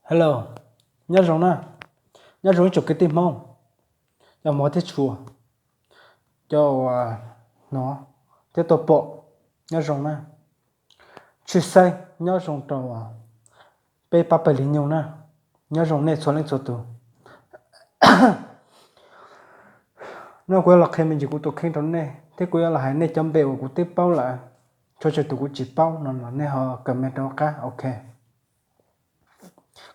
Hello, nyob zoo na, nyob zoo ib tsoom kwv tij Hmoob, cov hmov thiab tshua, cov uas hnov thiab tuaj pom, nyob zoo na. Tshwj xeeb nyob zoo rau peb pab pawg Li Nyoog na, nyob zoo nej txhua leej txhua tus. No kuv yuav los qhia me ntsis kuv tus kheej rau nej thiab kuv yuav los hais nej cov npe uas kuv twb paub lawm, txhua txhua tus kuv tsis paub no los nej ho comment rau qab, ok.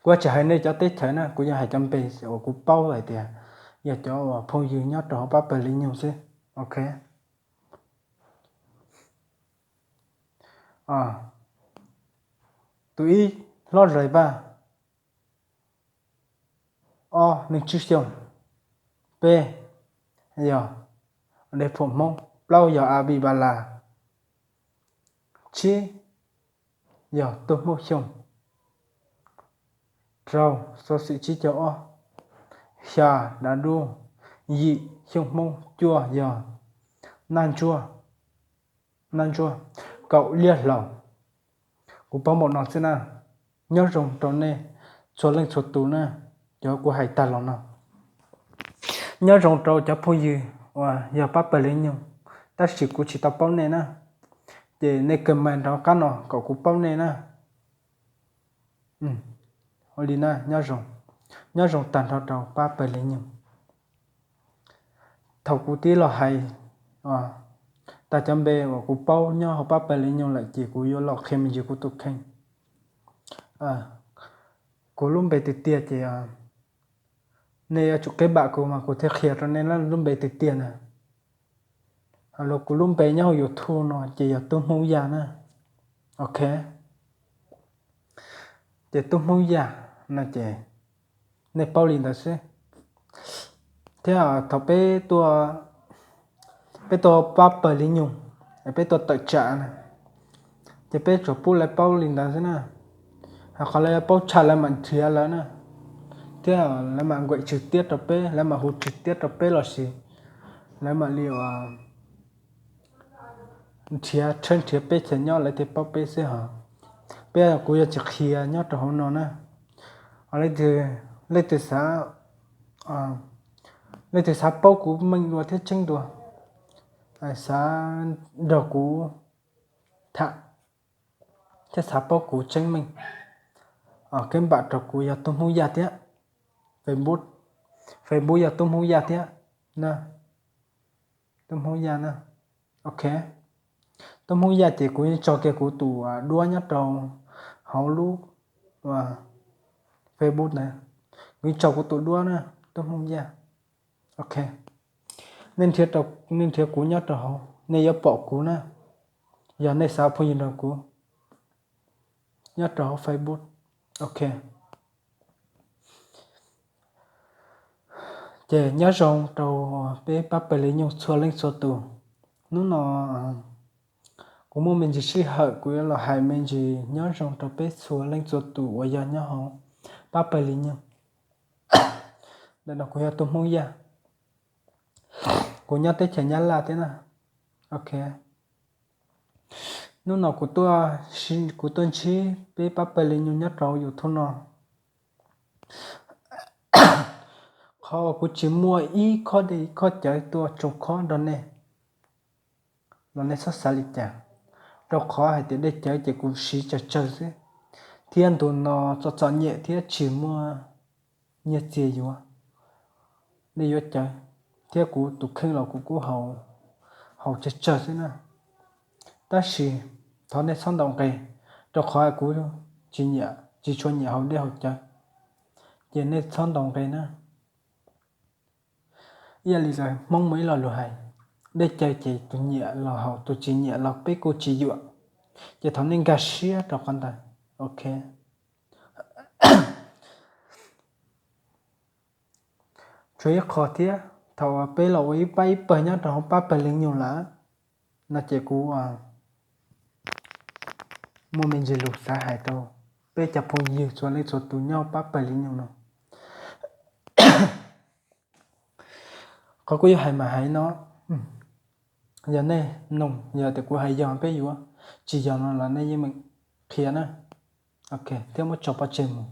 Kuv yuav tsis hais nej cov teb chaws na, kuv yuav hais cov npe uas kuv paub hais tias yog cov uas phooj ywg nyob rau hauv pab pawg Li Nyoog xwb, ok. Tus ib, Hlob Zais Vaj, ob, Neej Tswb Xyooj, peb, yog Dej Phuam Hmoob, plaub, yog A Bi Ba Las, tsib, yog Tub Hmoob Xyooj, rau, Xov Xwm Tsib Caug Ob, xya, Dav Dub, yim, Xyooj Hmoob, cuaj, yog Naj Ntsuag, Naj Ntsuag, kaum, Liab Hlau. Kuv paub npaum no xwb na. Nyob zoo rau nej txhua leej txhua tus na, cov kuv hais tag los no. Nyob zoo rau cov phooj ywg uas yog pab pawg Li Nyoog, tab sis kuv tsis tau paub nej na, ces nej comment rau qab no kom kuv paub nej na. Ua li na, nyob zoo, nyob zoo tag nrho rau pab pawg Li Nyoog. Thaum kuv twb los hais tag cov npe uas kuv paub nyob hauv pab pawg Li Nyoog lawm ces kuv yuav los qhia me ntsis kuv tus kheej. Kuv lub npe tiag tiag ces nej yuav tsum qhib npam kuv mas kuv thiaj qhia rau nej lub npe tiag tiag na. Los kuv lub npe nyob hauv YouTube no ces yog Tub Hmoob Yaj na. Ok. Ces Tub Hmoob Yaj no ces nej paub li ntawd xwb. Thiab thaum peb tuaj, peb tuaj pab pawg Li Nyoog, peb tuaj tawm tsam na, ces peb tsuas pub lawv paub li ntawd xwb na. Hos qhov lawv paub tshaj lawv mam nrhiav lawv na, thiab lawv mam nquam tswv tiab rau peb, lawv mam hu tswv tiab rau peb los sis lawv mam li nrhiav tshawb nrhiav peb chaw nyob lawv thiaj paub peb xwb hos. Peb kuv yuav tsis qhia nyob rau hauv no na. Leej twg xav, leej twg xav paub kuv meej dua thiab tseeb dua, xav nrog kuv tham thiab xav paub kuv tseeb meej, qhib npam rau kuv yog Tub Hmoob Yaj thiab. Facebook, Facebook yog Tub Hmoob Yaj thiab na. Tub Hmoob Yaj na. Ok. Tub Hmoob Yaj ces kuv tso kiag kuv tus duab nyob rau hauv lub Facebook na. Kuv tso kuv tus duab na, Tub Hmoob Yaj. Ok. Nej nrhiav kuv nyob rau hauv, nej yuav pom kuv na. Yog nej xav phooj ywg nrog kuv nyob rau hauv Facebook. Ok. Ces nyob zoo rau peb pab pawg Li Nyoog txhua leej txhua tus. Hnub no kuv muaj me ntsis sij hawm kuv yuav los hais me ntsis nyob zoo rau peb txhua leej txhua tus uas yog nyob hauv pab pawg Li Nyoog. Ntawm no kuv yog Tub Hmoob Yaj, kuv nyob teb chaws Nyab Laj thiab na. Ok. Hnub no kuv tuaj, kuv tuaj ntsib peb pab pawg Li Nyoog nyob rau YouTube no. Qhov uas kuv tsis muaj ib khob dej ib khob cawv tuaj tsoo khob nrog nej los nej txhob xav li cas, rau qhov hais tias dej cawv ces kuv siv tsawg tsawg xwb, thiab ntu no txom txom nyem thiab tsis muaj nyiaj txiag yuav, nej yuav cawv, thiab kuv tus kheej los kuv kuj haus tsawg tsawg xwb na. Tab sis thov nej txhob ntaus nqe, rau qhov kuv tsis nyiam, tsis tshua nyiam haus dej haus cawv, ces nej txhob ntaus nqe na. Ib yam li Hmoob muaj ib lo lus hais, dej cawv ces tus nyiam los haus, tus tsis nyiam los peb kuj tsis yuam, ces thov nej nkag siab rau qhov ntawd. Ok. Tshuav ib qho thiab, thaum peb los ua ib pab ib pawg nyob rau hauv pab pawg Li Nyoog lawm no ces kuv muaj me ntsis lus xav hais rau peb cov phooj ywg txhua leej txhua tus nyob pab pawg Li Nyoog no. Qhov kuv yuav hais mas hais no, yog nej mloog, yog tias kuv hais yog peb yuav, tsis yog no los nej yeej meem qhia na. Ok, thiab muab tso pov tseg mus.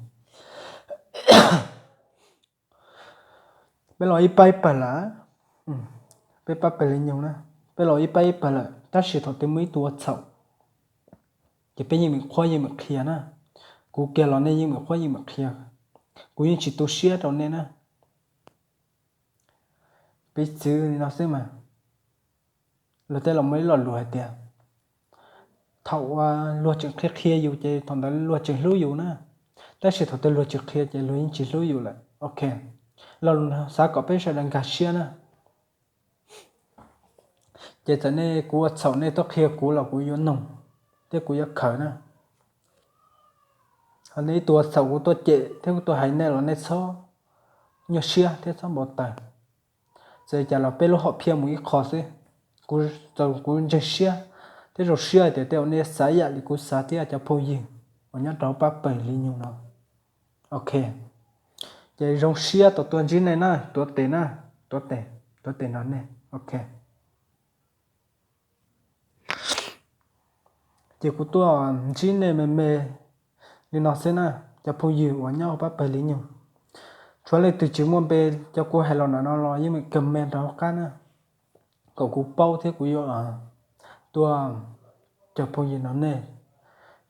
Peb los ib pab ib pawg lawm, peb pab pawg li nyoog na, peb los ib pab ib pawg lawm, tab sis thaum twg muaj ib tug ua txhaum, ces peb yeej meem qhuab yeej meem qhia na. Kuv kiag los nej yeej meem qhuab yeej meem qhia, kuv yeej tsis tu siab rau nej na. Piv txwv li no xwb mas, luag tej los muaj ib lo lus hais tias, thaum luag tseem qhia qhia yus ces thaum ntawd luag tseem hlub yus na, tab sis thaum twg luag tsis qhia ces luag yeej tsis hlub yus lawm. Ok, lo lus no xav kom peb sawv daws nkag siab na. Ces txawm nej kuv ua txhaum nej tuaj qhia kuv los kuv yuav noog thiab kuv yuav khaws na. Ho nej ib tug ua txhaum kuv tuaj cem thiab kuv tuaj hais nej los nej txhob nyuaj siab thiab txhob npau taws. Txawm li cas los peb lub hom phiaj mus ib qho xwb. Kuv, txawm kuv ntseeg siab thiab zoo siab hais tias tej zaum nej xav ib yam li kuv xav thiab cov phooj ywg uas nyob rau pab pawg li nyoog no. Ok, ces zoo siab tau tuaj ntsib nej na, tuav tes na, tuav tes, tuav tes nrog nej. Ok, ces kuv tuaj ntsib nej me me li no xwb na, cov phooj ywg uas nyob hauv pab pawg li nyoog. Tshuav leej twg tsis muaj npe, cov kuv hais los ntawm no los yeej meem comment rau hauv qab na, kom kuv paub thiab kuv yuav tuaj cog phooj ywg nrog nej.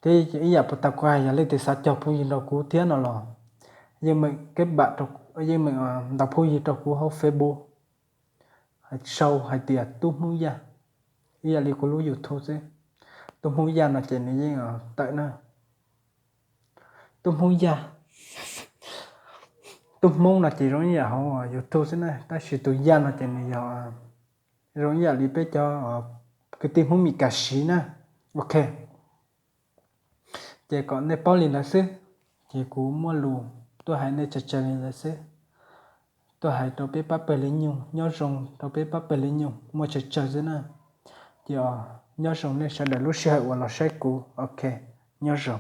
Thiab ib yam puas tas kuv hais, yog leej twg xav cog phooj ywg nrog kuv thiab no los yeej meem keb npam, yeej meem ntaus phooj ywg rau kuv hauv Facebook, sau hais tias Tub Hmoob Yaj, ib yam li kuv lub YouTube xwb. Tub Hmoob Yaj no ces nws yeej tawm na. Tub Hmoob Yaj, Tub Hmoob no ces zoo ib yam hauv YouTube xwb na, tab sis tus Yaj no ces nws yog zoo ib yam li peb cov kwv tij Hmoob Mes Kas siv na. Ok, ces kom nej paub li ntawd xwb. Ces kuv muaj lus tuaj hais nej tsawg tsawg li ntawd xwb. Tuaj hais rau peb pab pawg li nyoog, nyob zoo rau peb pab pawg li nyoog muaj tsawg tsawg xwb na. Ces nyob zoo nej sawv daws lub sij hawm uas los saib kuv. Ok, nyob zoo.